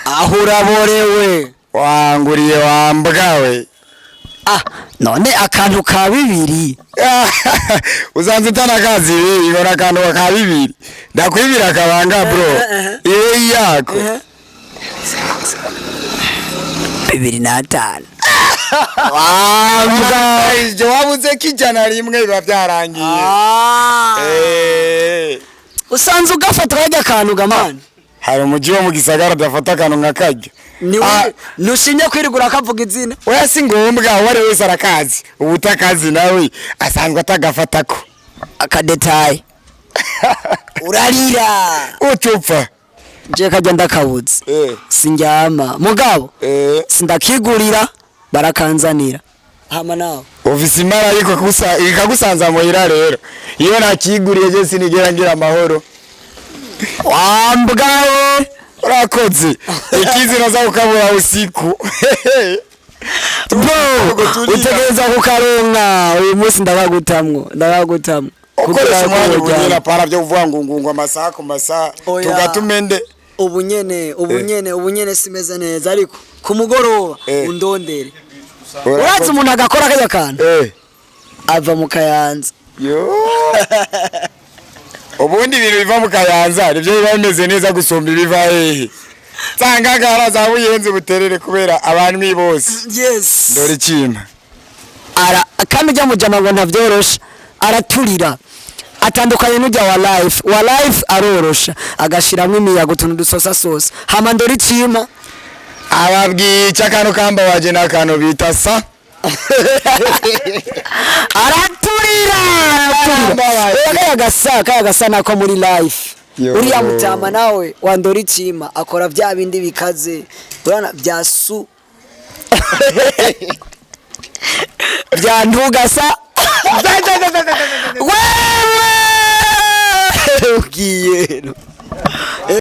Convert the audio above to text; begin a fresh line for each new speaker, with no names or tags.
Aho uraborewe.
Wanguriye wambwawe.
Ah, none akantu ka bibiri.
Usanze utanakazi ibi ibona akantu ka bibiri ndakwibira akabanga bro iwe yako.
25.
Wambwa ivyo wabuze ko 101 biba byarangiye. Eh.
Usanze ugafata kajya akantu gamani.
Hari umuji wo mu gisagara udafata akantu nka karyo.
Niwe ntushimye kwirigura akavuga izina.
Oya, si ngombwa, uwo ari wese arakazi, ubutakazi nawe asanzwe atagafatako.
Akadetaye urarira.
Ucupfa.
Je kajya ndakabuze. Sindyama mugabo. Sindakigurira, barakanzanira hama nawe.
Ufise imara ariko ikagusanza muhira. Rero iyo nakiguriye je sinigera ngira amahoro.
Wambwawe.
Urakoze ikizi naza kukabura usiku.
Bro, utegereza kukaronka uyu munsi, ndakagutamwo, ndakagutamwo.
Ukoresha umwanya ubunyene, para byo kuvuga ngo ngo amasaha ku masaha.
Oya.
Tugatumende.
Ubu nyene, ubu nyene, ubu nyene simeze neza, ariko ku mugoroba undondere. Urazi umuntu agakora kajya kantu ava mu Kayanza.
Yo, ubundi ibintu biva mu Kayanza nibyo biba bimeze neza gusumba ibiva hehe. Nsanga ngara za Buyenzi buterere kubera abantu bose. Dore ikintu.
Ara kandi ujya mujama ngo ntavyorosha, araturira, atandukanye n'ujya wa life. Wa life arorosha, agashiramwo imiyaga, utuntu dusosa sosa. Hama ndora icima.
Ababwiye icyo akantu kambabaje ni akantu bita sa.
Araturira, araturira.
Mbabaye.
Oya, kaya gasa nako muri life.
Yo.
Uriya mutama nawe wandora icima akora bya bindi bikaze, urabona bya su bya ntugasa.